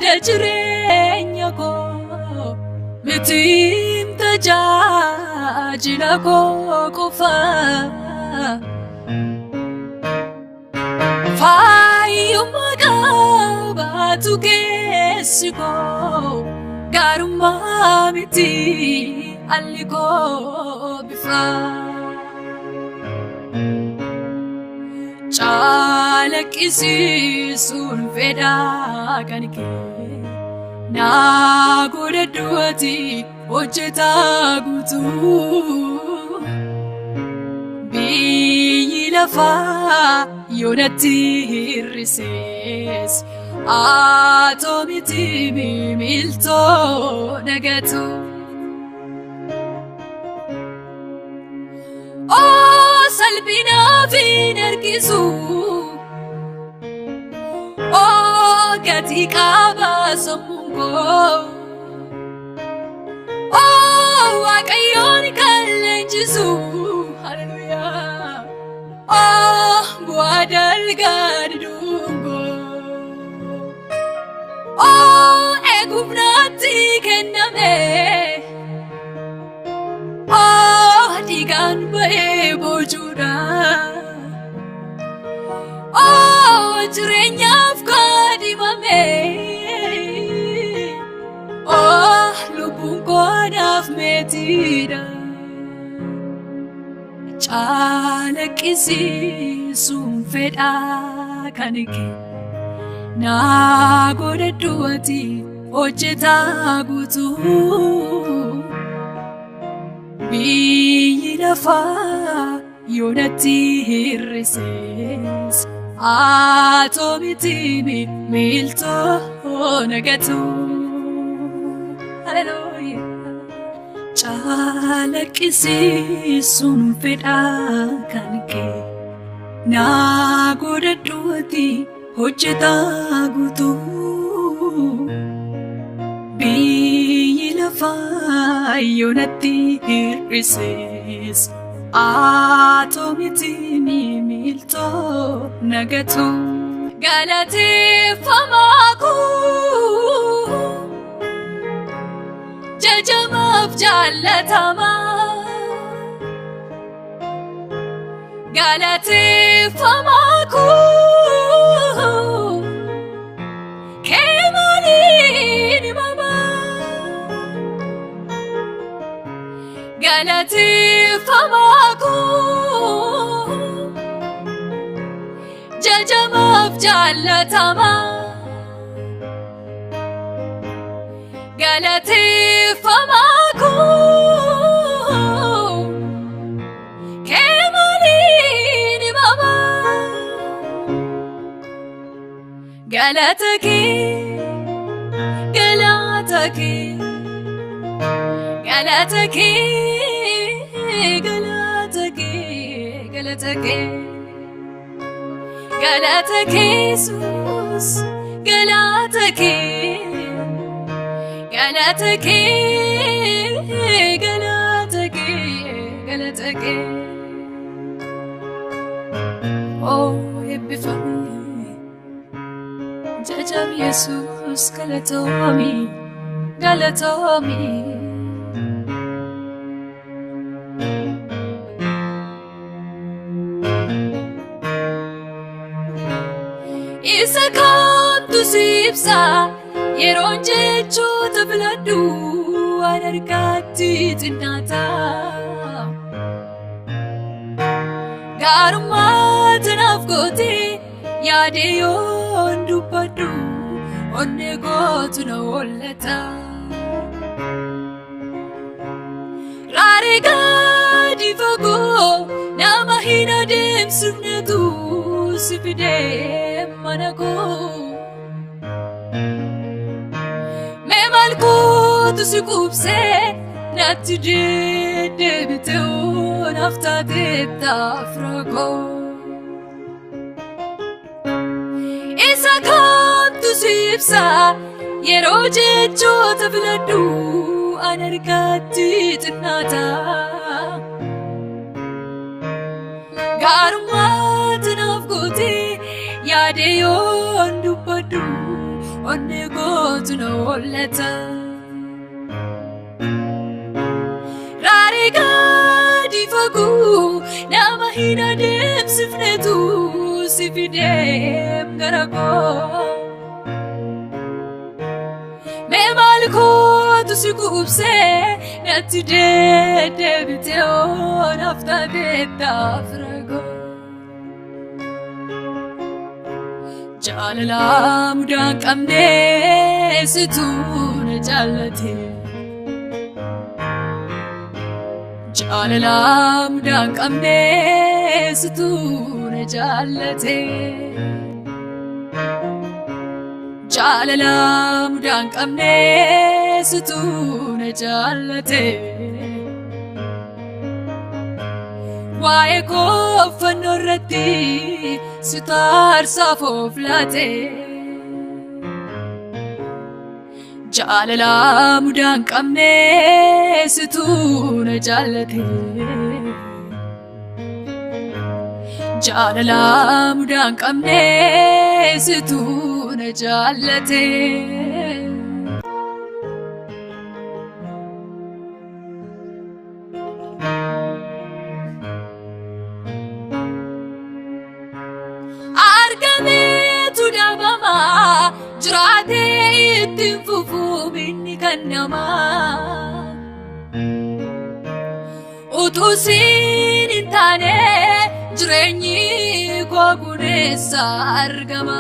Haala jireenya koo mitiin tajaajila koo qofa. Fayyummaa qabaatu keessi koo gaarummaa miti alli koo bifa. Calaqqisiisuun fedhaa kan kee naa godhadhu ati hojjetaa guutuu. Biyyi lafaa yoo natti hir'ises atoo miti miiltoo nagatu. Oo salphinaaf hin harkisu. Oo gatii qaba sammuun koo. Oo Waaqayyoon kan leenjisu. Haleluuyaa. Oo bu'aa dalgaa diduun koo. Oo eeguuf natti kenname. Oo dhiigaan ba'ee boojuudha. Oo jireenyaaf kaadhimame. Oo lubbuun koo anaaf meetiidha. Calaqqisiisuun fedhaa kan kee naa godhadhu ati hojjetaa guutuu. Biyyi lafaa yoo natti hir'ises atoo miti miiltoo nagatu. Haleluuyaa. Calaqqisiisuun fedhaa kan kee naa godhadhu ati hojjetaa guutuu. Biyyi lafaa yoo natti hir'ises atoo miti miiltoo nagatu. Galateeffamaa koo jajamaaf jaallatamaa. Galateeffamaa koo kee maaliin himamaa? Galateeffamaa koo jajamaaf jaallatamaa. Galateeffamaa koo kee maaliin himamaa? Galata kee, galata kee, galata kee, galata kee, galata kee, galata kee Yesuus, galata kee, galata kee, galata kee, galata kee. Oh, eebbifame. Jajam Yesuus, galatoomi, galatoomi. Isa kamtu si ibsa yeroon jechoota filadhu waan harkatti xinnaata. Gaarummaa tanaaf goote yaadee yoon dubbadhu onnee gootu na hollata. Raaree gadi fagoo nama hin adeemsifnetu si fidee mana koo. Mee maal kootu si quubsee natti deddeebitee naaf taateetta fira koo. Isa kamtu si ibsa yeroo jechoota filadhu an harkatti xinnaata. Gaarummaa tanaaf goote yaadee yoon dubbadhu onnee gootu kootu na hollata. Raaree gadi fagoo nama hin adeemsifnetu si fideem gara koo. Mee maal kootu si quubsee natti deddeebitee oo naaf taateetta fira koo. Jaalala mudaa hin qabne situ na jaallate. Jaalala mudaa hin qabne situ na jaallate. Jaalala mudaa hin qabne situ na jaallate. Waa'ee koo fannoo irratti si taarsaaf of laate. Jaalala mudaa hin qabne situ na jaallate. Jaalala mudaa hin qabne situ na jaallate. Argameetu dhabama jiraatee ittiin fufuuf inni kan namaa. Utuu siin hin taane jireenyi koo kuneessa argama.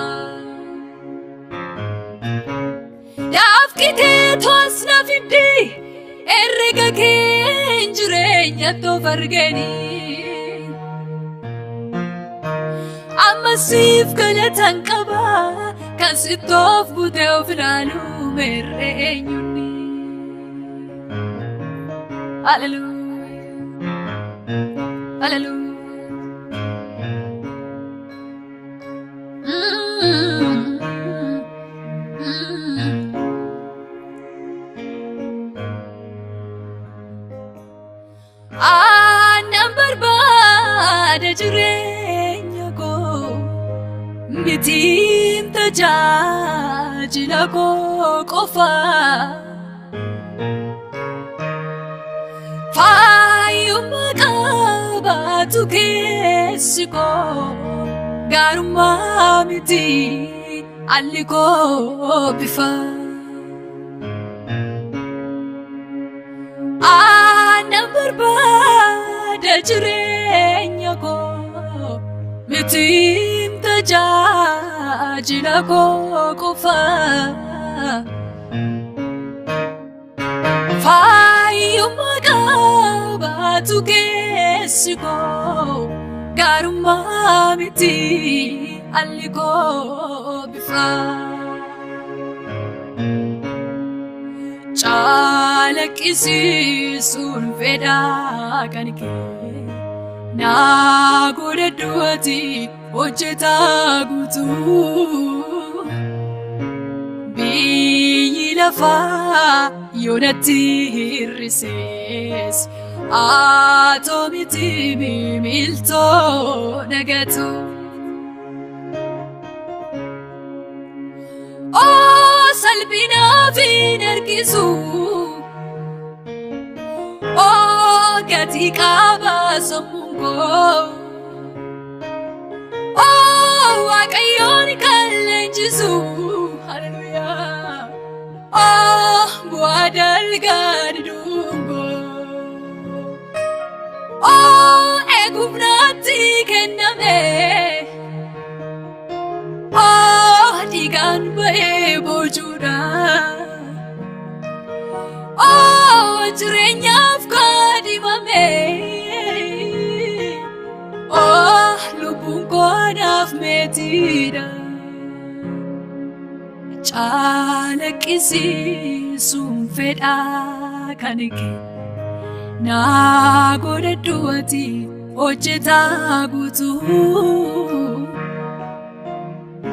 Daafqitee toos na fiddi herrega keen jireenya toof arganii. Amma siif galatan qaba kan sittoof butee of ilaalu meerree eenyuuni. Hallelujah. Hallelujah. Aannan barbaada jireenya koo mitiin tajaajila koo qofa. Fayyummaa qabaatu keessi koo gaarummaa miti alli koo bifa. Aannan barbaada jireenya koo mitiin tajaajila koo qofa. Fayyummaa qabaatu keessi koo gaarummaa miti alli koo bifa. Calaqqisiisuun fedhaa kan kee naa godhadhu ati hojjetaa guutuu. Biyyi lafaa yoo natti hir'ises atoo miti miiltoo nagatu. Oo salphinaaf hin harkisu. Oo gatii qaba sammuun koo. Oo Waaqayyoon kan leenjisu. Haleluuyaa. Oo bu'aa dalgaa didungoo. Oo eeguuf naatti kenname. Oo dhiigaan ba'ee boojuudha. Oo jireenyaaf kaadhimame. Oo lubbuun koo anaaf meetiidha. Calaqqisiisuun fedhaa kan kee naa godhadhu ati hojjetaa guutuu.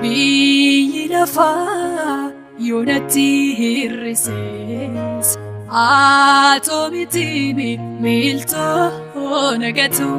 Biyyi lafaa yoo natti hir'ises atoo miti miiltoo nagatu.